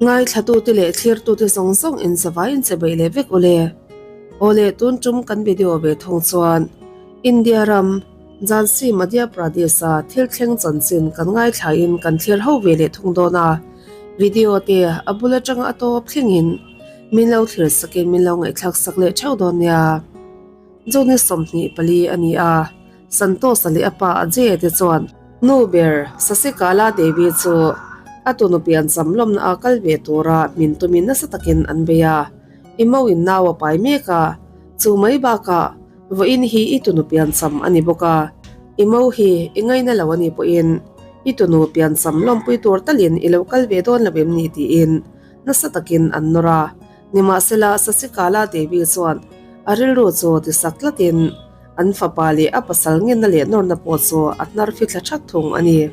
Ngaithlatute leh thlirtute zawng zawng in zavaiin che beih leh vek u le. Aw le tun tum kan video ve thung chuan India ram Jhansi Madhya Pradesh a thil thleng chanchin kan ngaithlain kan thlir ho ve leh thung dawn a. Video te a bul atanga a tawp thlengin min lo thlir sakin min lo ngaihthlak sak leh theuh dawn nia. June 24 a ni a, Santosa leh a pa Ajay te chuan nu ber Sasikala Devi chu a tunu piancham lawmna a kal ve tura min tumin nasa takin an bei a. I mo in nau a pai mek a, chu mai bakah vawiin hi i tunu piancham a ni bawk a. I mo hi i ngaina lo a nih pawhin i tunu piancham lawmpui tur talin i lo kal ve dawn lo em ni tiin nasa takin an nawr a. Nimahsela Sasikala Devi chuan a rilru chu tisak tlatin an fapa leh a pasal ngenna leh nawrna pawh chu a hnar fithla that thung a ni.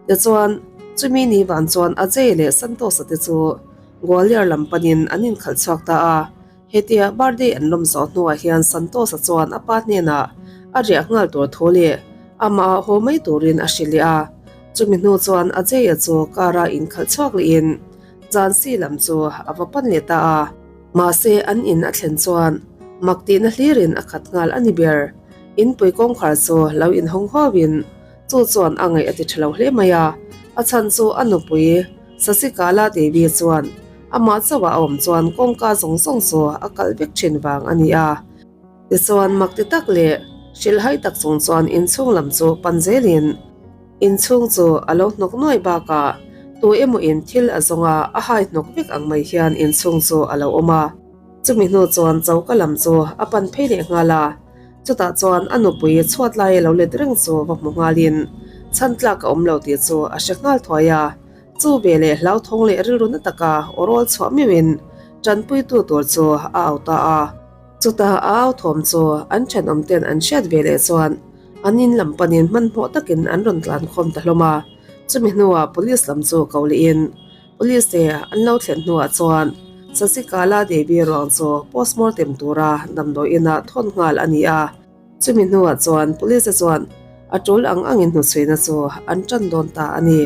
Tichuan, chumi ni van chuan Ajay leh Santosa te chu Gwalior lam panin an inkhalh chhuak ta a. Hetia birthday an lawm zawh hnuah hian Santosa chuan a pa hnenah a riah nghal tur thu leh amah haw mai turin a hrilh leh a. Chumi hnu chuan Ajay-a chu car-a inkhalh chhuak lehin Jhansi lam chu a va pan leh ta a. Mahse an in a thlen chuan mak tihna hlirin a khat nghal a ni ber. Inpui kawngkhar chu lo inhawng huauin chu chuan a ngaih a ti tha lo hle mai a. A chhan chu a nupui Sasikala Devi chuan amah chauhah a awm chuan kawngka zawng zawng chu a kalh vek thin vang a ni a. Tichuan mak ti tak leh hrilhhai tak chung chuan inchhung lam chu pan zelin Inchhung chu a lo hnawk nuai bakah tu emaw in thil a zawng a, a hai hnawk vek ang mai hian inchhung chu a lo awm a. Chumi hnu chuan choka lam chu a pan phei leh nghal a, chutah chuan a nupui chhuat lai a lo let reng chu va hmu nghalin chhan tlak a awm lo tih chu a hre nghal thuai a. Chu ve leh hlauthawng leh rilru na taka aw rawl chhuah meuhin tanpuitu tur chu a au ta a. Chutah a au thawm chu an thenawm ten an hriat ve leh chuan an in lam panin hmanhmawh takin an rawn tlan khawm ta hlawm a. Chumi hnuah police lam chu ko lehin police te an lo thlen hnuah chuan Sasikala Devi ruang chu postmortem tura damdawi inah thawn nghal a ni a. Chumi hnuah chuan police te chuan a tul ang angin hnuchhuina chu an tan dawn ta a ni.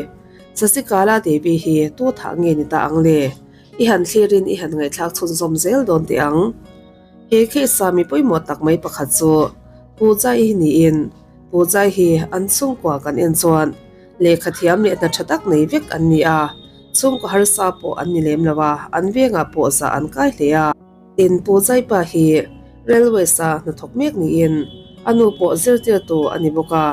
Sasikala Devi hi tu thah nge ni ta ang le? I han thlirin i han ngaihthlak chhunzawm zel dawn teh ang. He case-a mi pawimawh tak mai pakhat chu Pooja hi niin, Pooja hi an chhungkua kan en chuan lehkha thiam leh hna tha tak nei vek an ni a, chhungkaw harsa pawh an ni lem lo a, an vengah pawh zah an kai hle a. Tin, Pooja-i pa hi Railways-a hnathawk mek niin a nu pawh zirtirtu a ni bawk a.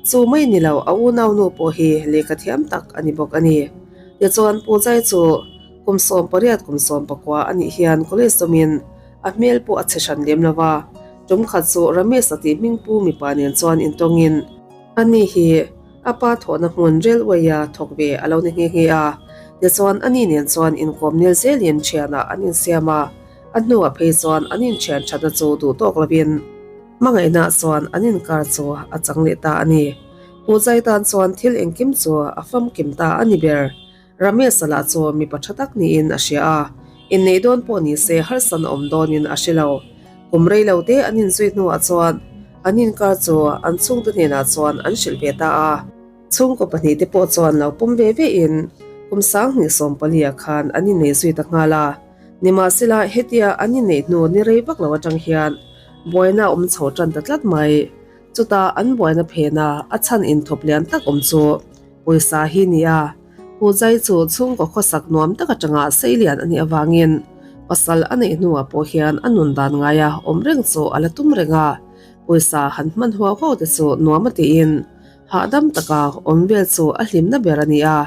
Chu mai ni lo, a unau nu pawh hi lehkha thiam tak a ni bawk a ni. Tichuan, Pujai chu kum 18 kum 19 a nih hian college zawmin a hmel pawh a chhe hran lem lo va. Tum khat chu Ramesh a tih hming pu mipa nen chuan intawngin ani hi a pa thawhna hmun railway-a thawk ve a lo ni nghe nghe a. Tichuan, ani nen chuan inkawm nel zelin thianah an insiam a, a hnuah phei chuan an inthian thatna chu duh tawk lovin, Hmangaihna chuan an inkar chu a chang leh ta a ni. Pujai tan chuan thil engkim chu a famkim ta a ni ber. Ramesh-a lah chu mipa tha tak niin a hria a, inneih dawn pawh ni se harsan a awm dawnin a hre lo. Kum rei lo te an inzui hnuah chuan an inkar chu an chhungte hnenah chuan an hrilh ve ta a. Chhungkaw pahnihte pawh chuan lo pawm ve vein kum 2014 ah khan an innei zui ta nghal a. Nimahsela hetia an inneih hnu ni rei vak lo atang hian buaina a awm chho tan ta tlat mai. Chutah an buaina phena a chhan inthup lian tak awm chu pawisa hi ni a. Pujai chu chhungkaw khawsak nuam tak atanga sei lian a nih avangin pasal a neih hnuah pawh hian a nun dan ngaia awm reng chu a la tum reng a. Pawisa han hman huau huau te chu nuam a tiin hahdam taka awm vel chu a hlimna ber a ni a.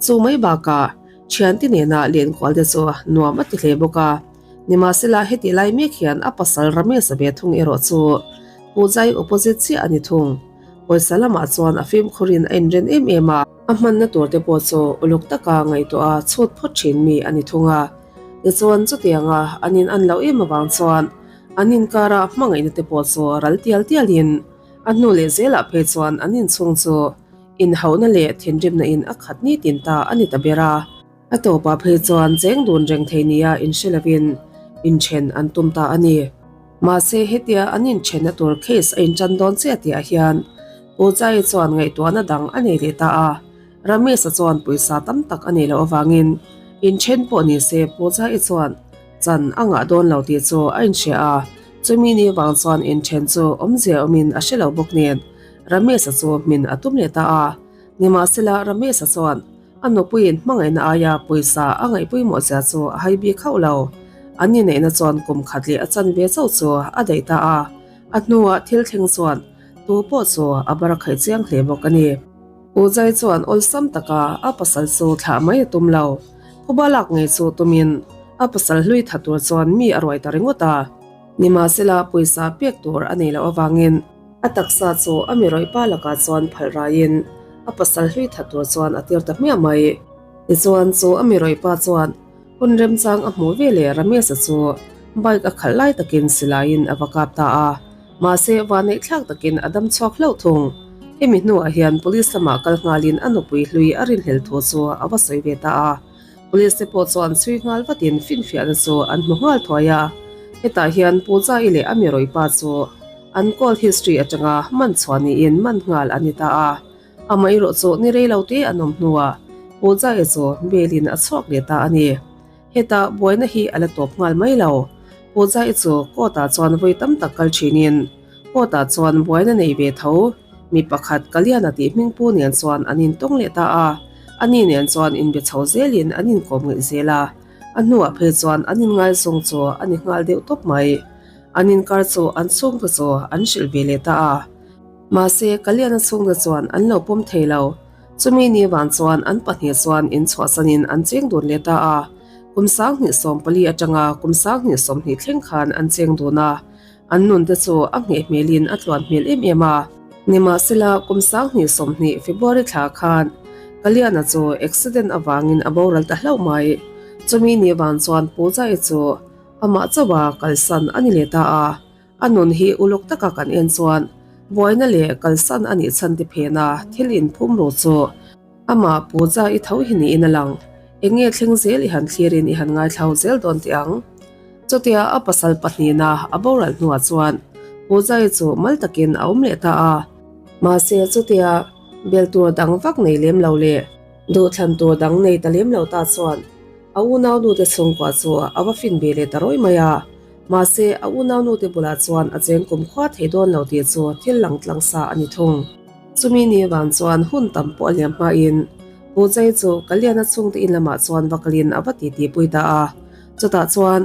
Chu mai bakah thiante nena lenkual te chu nuam a ti hle bawk a. Nimahsela heti lai mek hian a pasal Ramesh a ve thung erawh chu Pujai opposite chiah a ni thung. Pawisa lamah chuan a fimkhurin a inren em em a. A hmanna tur te pawh chu uluk taka ngaihtuah a chhut phawt thin mi a ni thung a. Tichuan chutianga an in an loh em avang chuan an inkara hmangaihna te pawh chu ral tial tialin a hnu leh zelah phei chuan an inchhung chu inhauhna leh thinrimna in a khat nitin ta a ni ta ber a. A tawpah phei chuan cheng dun reng thei nia inhre lovin inthen an tum ta a ni. Mahse hetia an inthenna tur case a intan dawn chiah tihah hian Pujai chuan ngaihtuahna dang a nei leh ta a. Ramesh-a chuan pawisa tam tak a nei loh avangin Inthen pawh ni se Pooja-i chuan chan a ngah dawn lo tih chu a inhria a, chumi ni vang chuan inthen chu awmzia awmin a hre lo bawk nen Ramesh-a chu hmin a tum leh ta a. Nimahsela Ramesh-a chuan a nupuiin hmangaihna aia pawisa a ngaih pawimawh zia chu a hai bik hauh lo. An inneihna chuan kum khat leh a chanve chauh chu a daih ta a, a hnuah thil thleng chuan tu pawh chu a bar khaih chiang hle bawk a ni. Ujai chuan awlsam taka a pasal chu thlah mai a tum lo. Phuba lak ngei chu tumin a pasal hlui tha tur chuan mi a ruai ta ringawt a. Nimahsela pawisa pek tur a nei loh avangin a taksa chu a mi rawih pa lakah chuan phalh raiin a pasal hlui tha tur chuan a tir ta hmiah mai. Tichuan chu a mi rawih pa chuan hun remchang a hmuh ve leh Ramesh-a chu bike a khalh lai takin silaiin a va kap ta a. Mahse, vanneih thlak takin a dam chhuak hlauh thung. Hemi hnuah hian police lamah kal nghalin a nupui hlui a rinhlel thu chu a va sawi ve ta a. Police te pawh chuan chhui nghal vatin finfiahna chu an hmu nghal thuai a. Hetah hian Pooja-i leh a mi rawih pa chu an call history atanga man chhuah niin man nghal a ni ta a. Amaherawh chu ni rei lo te an awm hnuah Pooja-i chu bail in a chhuak leh ta a ni. Heta buaina hi a la tawp nghal mai lo. Pooja-i chu court-ah chuan vawi tam tak kal thinin court-ah chuan buaina nei ve tho. Mi pakhat Kalyana tih hmingpu nen chuan an intawng leh ta a, ani nen chuan inbe chho zelin an inkawm ngaih zel a, a hnuah phei chuan an inngaizawng chu a ni nghal deuh tawp mai. An inkar chu an chhungte chu an hrilh ve leh ta a. Mahse, Kalyana chhungte chuan an lo pawm thei lo. Chumi ni vang chuan an pahnih chuan inchhuahsanin an cheng dun leh ta a, kum 2014 atanga kum 2020 thleng khan an cheng dun a, an nunte chu a ngheh hmelin a tluan hmel em em a. Nimahsela, kum 2020 February thla khan Kalyana chu accident avangin a boral ta hlauh mai. Chumi ni vang chuan Pooja-i chu amah chauha kalsan a ni leh ta a. A nun hi uluk taka kan en chuan buaina leh kalsan a nih chhan ti phena thil inphum ru chu amah Pooja i tho hi niin a lang. Eng nge thleng zel i han thlirin i han ngaithlau zel dawn teh ang. Chutia a pasal pahnihna a boral hnuah chuan Pooja i chu mal takin a awm leh ta a. Mahse chutia bel tur dang vak nei lem lo leh duhthlan tur dang nei ta lem lo ta chuan a unaunute chhungkua chu a va fin ve leh ta rawi mai a. Mahse, a unaunute bulah chuan a cheng kumkhua thei dawn lo tih chu thil lang tlang sa a ni thung. Chumi ni vang chuan hun tam pawh a liam hmain Pujai chu Kalyana chhungte in lamah chuan va kalin a va titipui ta a. Chutah chuan,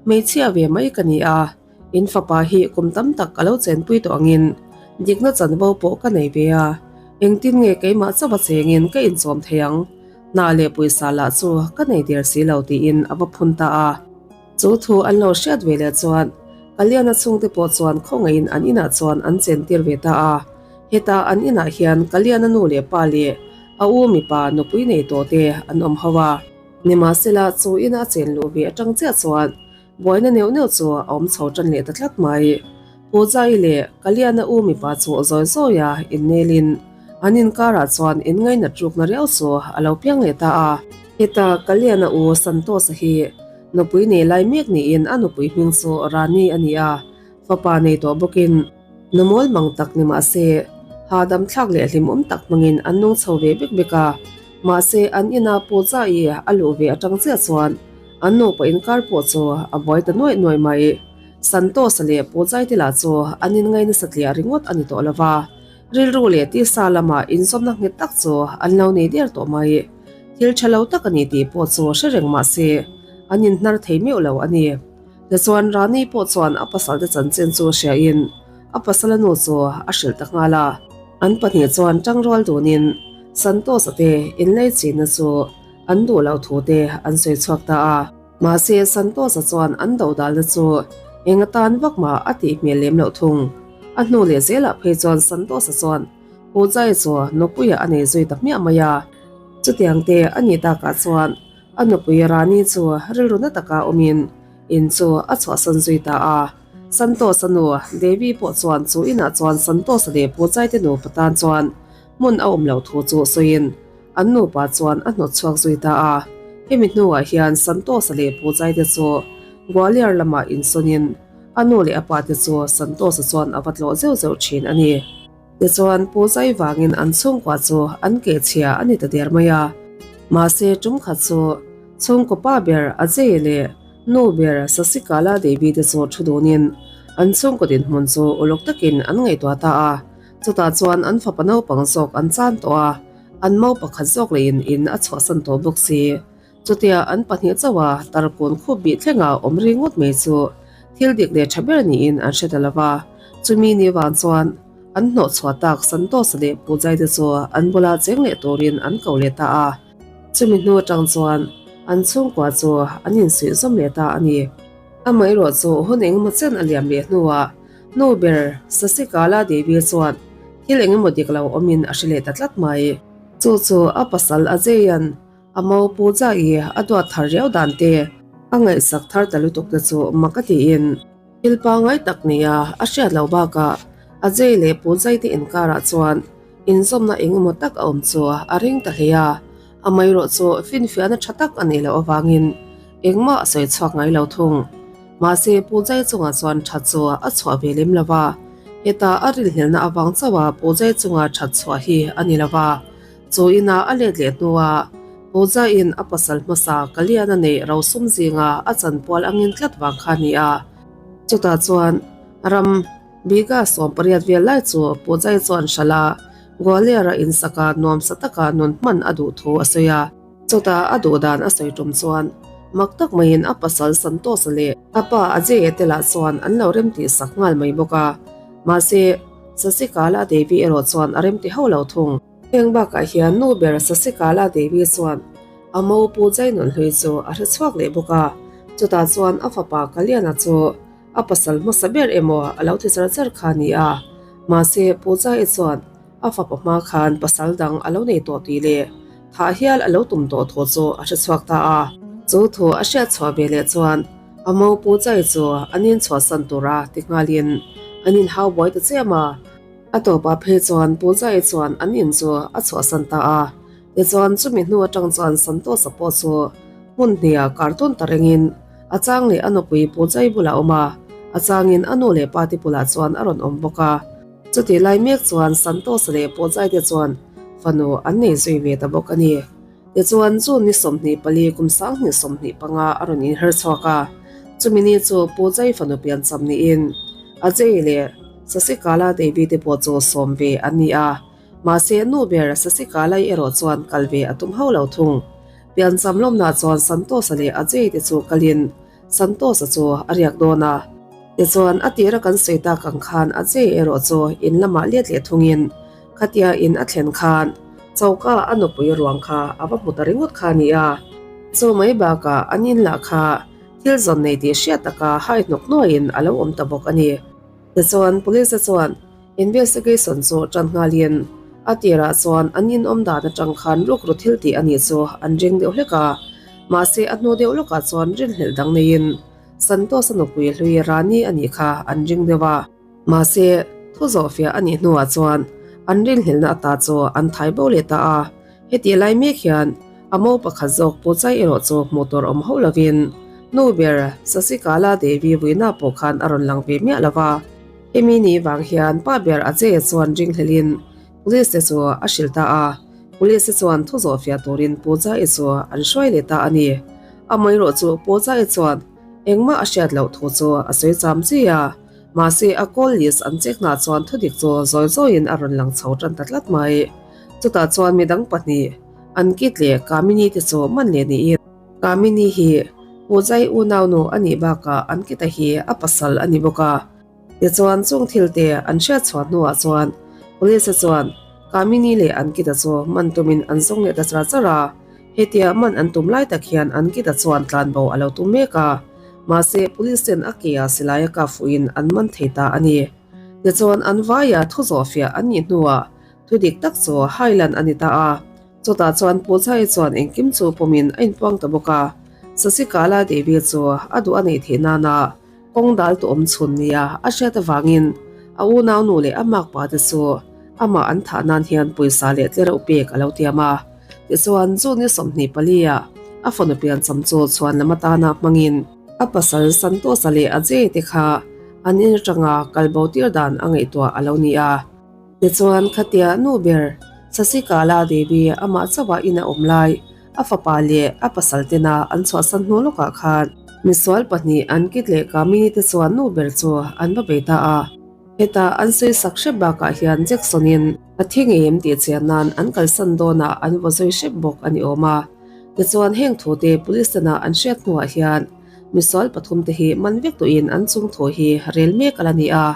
Hmeichhia ve mai ka ni a, in fapa hi kum tam tak a lo chenpui tawh angin dikna chanvo pawh ka nei ve a, engtin nge keimah chauha chengin ka inchawm thei ang? Hna leh pawisa lah chu ka nei der si lo tiin a va phun ta a. Chu thu an lo hriat ve leh chuan Kalyana chhungte pawh chuan khawngaihin an inah chuan an chentir ve ta a. Heta an inah hian Kalyana nu leh pa leh a u mipa nupui nei tawh te an awm ho a. Nimahsela chu ina a chen luh ve atang chiah chuan buaina neuh neuh chu a awm chho tan leh ta tlat mai. Pooja-i leh Kalyana u mipa chu zawi zawia innelin an inkarah chuan inngainat rukna riau chu a lo piang leh ta a. Heta Kalyana u Santosh-a hi Nupui nei lai mek niin a nupui hming chu Rani a ni a, fapa nei tawh bawkin nu mawl mang tak ni mah se, hahdam thlak leh hlimawm tak hmangin an nung chho ve bek bek a. Mahse, an ina Pooja-i a luh ve atang chiah chuan an nupa inkar pawh chu a buai ta nuaih nuaih mai. Santosh-a leh Pooja-i te lah chu an inngai nasa tliah ringawt a ni tawh lo va, Rilru leh tisa lama inzawmna nghet tak chu an lo nei der tawh mai. Thil tha lo tak a ni tih pawh chu hre reng mah se, an inhnar thei meuh lo a ni. Tichuan Rani pawh chuan a pasalte chanchin chu hriain a pasala nu chu a hrilh ta nghal a. An pahnih chuan tangrual dunin Santosh-a te inlei chinna chu an duh loh thu te an sawi chhuak ta a. Mahse, Santosh-a chuan an dodalna chu eng atan vak mah a tih hmel lem loh thung. A hnu leh zelah phei chuan Santosh-a chuan Pooja-i chu nupuiah a nei zui ta hmiah mai a. Chutiang te a nih takah chuan a nupui Rani chu rilru na taka awmin in chu a chhuahsan zui ta a. Santosh-a nu Devi pawh chuan chu inah chuan Santosh-a leh Pooja-i te nupa tan chuan hmun a awm loh thu chu sawiin An nupa chuan a hnawt chhuak zui ta a, hemi hnuah hian Santosh-a leh Pujai te chu Gwalior lamah insawnin a nu leh a pa te chu Santosh-a chuan a va tlawh zeuh zeuh thin a ni. Tichuan Pujai vangin an chhungkua chu an kehchhia a ni ta der mai a. Mahse tum khat chu. Chhungkaw pa ber Ajay leh nu ber Sasikala Devi te chu thu dunin an chhungkaw dinhmun chu uluk takin an ngaihtuah ta a. Chutah chuan an fapa naupang zawk an chan tawh a, an mau pakhat zawk lehin in a chhuahsan tawh bawk si. Chutia an pahnih chauha tarkun khup bih thlenga awm ri ngawt mai chu thil dik leh tha ber niin an hre ta lo va. Chumi ni vang chuan an hnawhchhuah tak Santosa leh Pujai te chu an bula cheng leh turin an ko leh ta a. Chumi hnu atang chuan an chhungkua chu an insuih zawm leh ta a ni. Amaherawh chu hun engemaw chen a liam leh hnuah nu ber Sasikala Devi chuan thil engemaw dik lo awmin a hre leh ta tlat mai. Chu chu a pasal Ajay-a'n A mau Pooja i a duat thar riau dan te, a ngaihsak thar ta lutuk te chu mak a tiin thil pangngai tak nia a hriat loh bakah Ajay leh Pooja-i te inkarah chuan inzawmna eng emaw tak a awm chu a ring ta hle a, amaherawh chu finfiahna tha tak a neih loh avangin engmah a sawi chhuak ngai lo thung. Mahse Pooja-i chungah chuan that chu a chhuah ve lem lo va, heta a rilhlelna avang chauha Pooja-i chunga that chhuah hi a ni lo va. Chu inah a let leh hnuah Pooja-in a pasal hmasa Kalyan-a neih rosum zinga a chanpual angin tlat vang kha a ni a. Chutah chuan ram bigha 18 vel lai chu Pooja-i chuan hralh a, Gwalior-a insaka nuamsa taka nun hman a duh thu a sawi a. Chutah a duh dan a sawi tum chuan mak tak maiin a pasal Santosh-a leh a pa Ajay-a te lah chuan an lo remtih sak nghal mai bawk a. Mahse, Sasikala Devi erawh chuan a remti hauh lo thung. Heng bakah hian nu ber Sasikala Devi chuan a mo Pu Jainunhlui chu a hre chhuak leh bawk a, chutah chuan a fapa Kalyana chu a pasal hmasa ber emaw a lo ti char char kha a ni a, mahse Pu Jai chuan a fapa hma khan pasal dang a lo nei tawh tih leh thah hial a lo tum tawh thu chu a hre chhuak ta a. Chu thu a hriat chhuah ve leh chuan a mo Pu Jai chu an inchhuahsan tura ti nghalin an inhau buai ta chiam a. A tawpah phei chuan Pooja-i chuan an in chu a chhuahsan ta a, tichuan chumi hnu atang chuan Santosa pawh chu hmun hniha cartoon ta rengin a chang leh a nupui Pooja-i bulah a awm a, a changin a nu leh pa te bulah chuan a rawn awm bawk a. Chutih lai mek chuan Santosa leh Pooja-i te chuan fanu an nei zui ve ta bawk a ni. Tichuan June ni 24 kum 2025 a rawn inher chhuak a, chumi ni chu Pooja-i fanu piancham niin Ajay leh Sasikala Devi te pawh chu sawm ve an ni a, mahse nu ber Sasikala-i erawh chuan kal ve a tum hauh lo thung. Piancham lawmnah chuan Santosh-a leh Ajay te chu kalin Santosh-a chu a riak dawn a. Tichuan a tira kan sawi tak ang khan Ajay erawh chu in lamah let leh thungin khatia in a thlen khan choka a nupui ruang kha a va hmu ta ringawt kha a ni a. Chu mai bakah an in lah kha Thil zawn nei tih hriat taka hai hnawk hnuaiin a lo awm ta bawk a ni. Tichuan, Police-a chuan investigation chu tan nghalin a tirah chuan an inawm dan atang khan rukru thil tih a nih chu an ring deuh hlek a. Mahse, a hnu deuh lawkah chuan rinhlelh dang neiin Santosh-a nupui hlui Rani a nih kha an ring deuh a. Mahse, thu zawhfiah a nih hnuah chuan an rinhlelhna ata chu an thai bo leh ta a. Hetih lai mek hian a mo pakhat zawk Poochai erawh chu hmuh tur awm hauh lovin nu ber Sasikala Devi vuina pawh khan a rawn lang ve miah lo va. Hemi ni vang hian pa ber Ajay-a chuan ringhlelhin Police te chu a hrilh ta a, Police te chuan thu zawhfiah turin Poochai chu an hruai leh ta a ni. Amaherawh chu Poochai chuan engmah a hriat loh thu chu a sawi cham chi a. Mahse, a call list an check hna chuan thudik chu zawi zawiin a rawn lang chho tan ta tlat mai. Chutah chuan midang pahnih, Ankit leh Kamini te chu man leh niin. Kamini hi Pujai unaunu a nih bakah Ankita hi a pasal a ni bawk a. Tichuan chung thil te an hriat chhuah hnuah chuan Police-a chuan Kamini leh Ankita chu man tumin an zawng leh ta char char a. Hetia man an tum lai tak hian Ankita chuan tlanbo a lo tum mek a. Mahse, police ten a ke ah silai a kap fuhin an man thei ta a ni. Tichuan, an vaia thu zawhfiah an nih hnuah thu dik tak chu hailan a ni ta a. Chutah chuan Pooja-i chuan engkim chu pawmin a inpuang ta bawk a. Sasikala Devi chu a duh a neih theih nana kawng dal tu awm chhun nia a hriat avangin a unau nu leh a makpa te chu amah an thah nan hian pawisa leh tlereuh pek a lo tiam a. Tichuan, June ni 24 ah a fanu piancham chu chhuan lam atana hmangin a pasal Santosa leh Ajay te kha an in atanga kal bo tir dan a ngaihtuah a lo ni a. Tichuan, khatia nu ber Sasikala Devi amah chauha in a awm lai. A fapa leh a pasal tena an chhuahsan hnu lawkah khan misual pahnih Ankit leh Kamini te chuan nu ber chu an va bei ta a. Heta an sawi sak hrep bakah hian Jackson-in a thi ngei em tih chian nan an kalsan dawnah an vaw zui hrep bawk a ni awm a. Tichuan heng thute police tena an hriat hnuah hian misual pathumte hi man vek tawhin an chung thu hi rel mek a la ni a.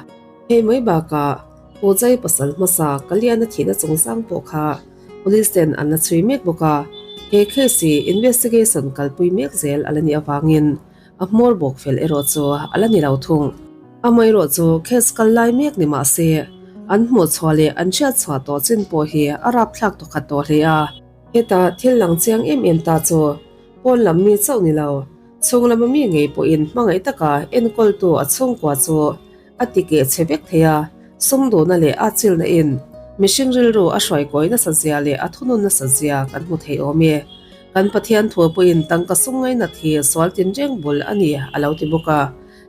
Hei mai bakah Pujai pasal hmasa Kalyana thihna chungchang pawh kha Police ten an la chhui mek bawk a, he case hi investigation kalpui mek zel a la nih avangin a hmawr bawk fel erawh chu a la ni lo thung. Amaherawh chu case kal lai mek ni mah se, an hmuh chhuah leh an hriat chhuah tawh chin pawh hi a rapthlak tawkhat tawh hle a. Heta thil lang chiang em em ta chu pawn lam mi chauh ni lo, chhung lama mi ngei pawhin hmangaih taka enkawltu a chhungkua chu A ti keh chhe vek thei a, sum duhna leh a chilna in mihring rilru a hruaikawi nasa zia leh a thunun nasa zia kan hmu thei awm e. Kan Pathian thu pawhin tangka sum ngainat hi sual tinreng bul a ni a lo ti bawk a,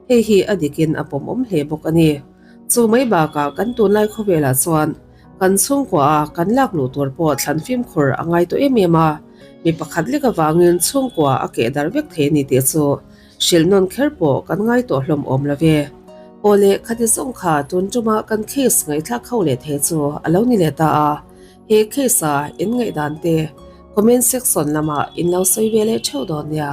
hei hi a dikin a pawmawm hle bawk a ni. Chu mai bakah kan tunlai khawvelah chuan kan chhungkua a kan lak luh tur pawh thlan fimkhur a ngai tawh em em a, mi pakhat lek avangin chhungkua a keh darh vek thei a ni tih chu Hrilh nawn kher pawh kan ngai tawh hlawm awm lo ve. Aw le, khati zawng kha tun tuma kan case ngaihthlak ho leh thei chu a lo ni leh ta a. He case a in ngaihdan te comment section lamah in lo sawi ve leh theuh dawn nia.